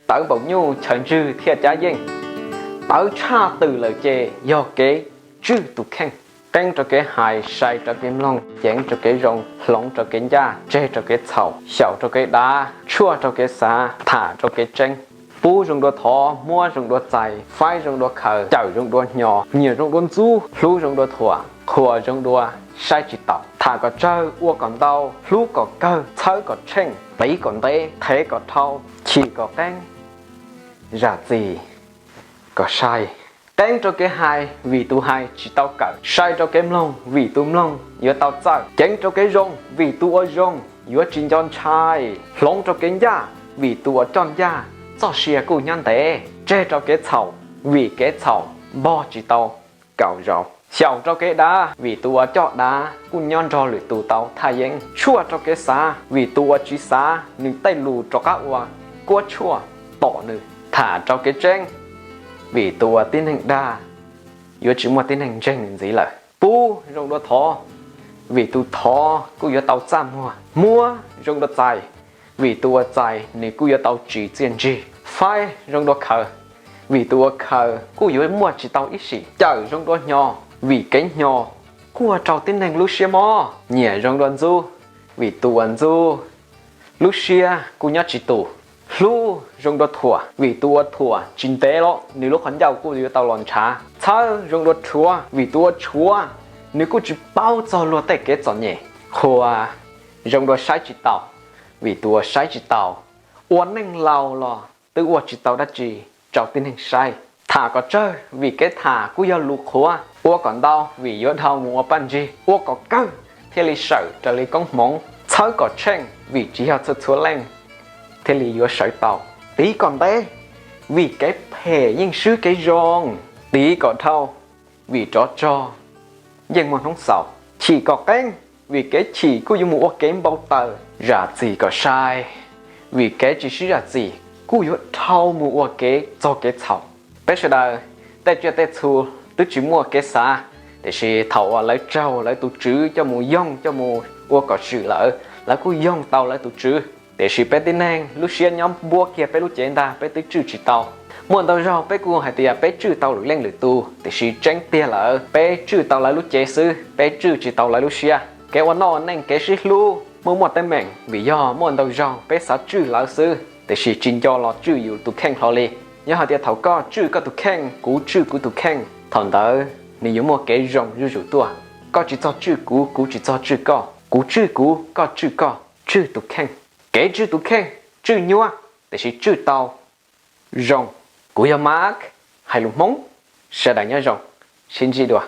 Tawv npaum nyuj chaw ntswg thiaj cab yeej. Tawv tshaj twm lawm ces yog kev tswj tus kheej. Qeeb rau kev hais, sai rau kev mloog, ceev rau kev zoo, hloov rau kev ncaj, tseg rau kev txhaum, xyaum rau kev dav, tshuaj rau kev xav, tham rau kev tseeb. Pub zoo dua thov, muab zoo dua txais, faib zoo dua khaws, cawm zoo dua hnyo, nyiam zoo dua ntxub, hlub zoo dua thuam, qhuas zoo dua saib tsis taus, tham kom tsawg, ua kom ntau, hlub kom kawg, txhawb kom tsheej, tiv kom ntev, thev kom dhau, chim kom qeeb, zam txim kom sai. Qeeb rau kev hais, vim tus hais tsis tau kawm, sai rau kev mloog, vim tus mloog yuav tau txawj, ceev rau kev zoo, vim tus ua zoo yuav tsis nco ntshai, hloov rau kev ncaj, vim tus uas coj ncaj txoj sia kuj nyob ntev, tseg rau kev txhaum, vim kev txhaum npog tsis tau kaus zauv, xyaum rau kev dav, vim tus uas coj dav kuj nyob nrog lwm tus tau thaj yeeb, tshuaj rau kev xav, vim tus uas tsis xav nws tej lus rov qab ua kuab tshuaj tom nws, tham rau kev tseeb, vim tus uas tib neeg dag yuav tsis muaj tib neeg ntseeg nws ntxiv lawm. Pub zoo dua thov, vim tus thov kuj yuav tau txaj muag, muab zoo dua txais, vim tus uas txais nws kuj yuav tau tsis txiaj ntsig, faib zoo dua khaws, vim tus uas khaws kuj yuav muaj tsis tau ib sim, cawm zoo dua hnyo, vim kev hnyo kuaj rau tib neeg lub siab mob, nyiam zoo dua ntxub, vim tus uas ntxub lub siab kuj nyob tsis tus, hlub zoo dua thuam, vim tus uas thuam tsis ntev los nws lub qhov ncauj kuj yuav tau los ntshav, txhawb zoo dua rhuav, vim tus uas rhuav nws kuj tsis paub txog luag tej kev txom nyem, qhuas zoo dua saib tsis taus, vim tus uas saib tsis taus ua neej laus los twb ua tsis tau dab tsi rau tib neeg saib, tham kom tsawg, vim kev tham kuj yog lus qhuav, ua kom ntau, vim yuav dhau mus ua paj ntsig, ua kom kawg thiaj li sawm raws li koob hmoov, txhawb kom tsheej, vim tsis yog txhua txhua leej thiaj li yuav sawv tau, tiv kom ntev, vim kev phem yeej swb kev zoo, tiv kom dhau, vim rov tsog yeej muaj hnub xaus, chim kom qeeb, vim kev chim kuj yuav mus ua kev npau taws, zam txim kom sai, vim kev tsis sib zam txim kuj yuav dhau mus ua kev txog kev txhaum. Peb sawv daws tej tsiaj tej txhu twb tsis muaj kev xav, tiam sis thaum uas lawv raug lawv tus tswv coj mus yoog coj mus ua kom swm lawm, lawv kuj yoog tau lawv tus tswv. Tiam sis peb tib neeg lub siab nyob npuab kiag peb lub cev ntag, peb twb tswj tsis tau. Muaj ntau zaug peb kuj hais tias peb tswj tau lwm leej lwm tus, tiam sis tseeb tiag lawm peb tswj tau lawv lub cev xwb, peb tswj tsis tau lawv lub siab. Kev ua noj ua neej, kev sib hlub, muaj muaj teeb meem, vim yog muaj ntau zaug peb xav tswj lawv xwb, tiam sis tsis nco los tswj yus tus kheej hlo li. Yog hais tias thaum koj tswj koj tus kheej, kuv tswj kuv tus kheej, thaum ntawd nws yuav muaj kev zoo zuj zus tuaj. Koj tsis txog tswj kuv, kuv tsis txog tswj koj, kuv tswj kuv, koj tswj koj, tswj tus kheej. Kev tswj tus kheej tswj nyuab, tiam sis tswj tau zoo. Kuv yog Mark, hais lus Hmoob, sawv daws nyob zoo, sib ntsib dua.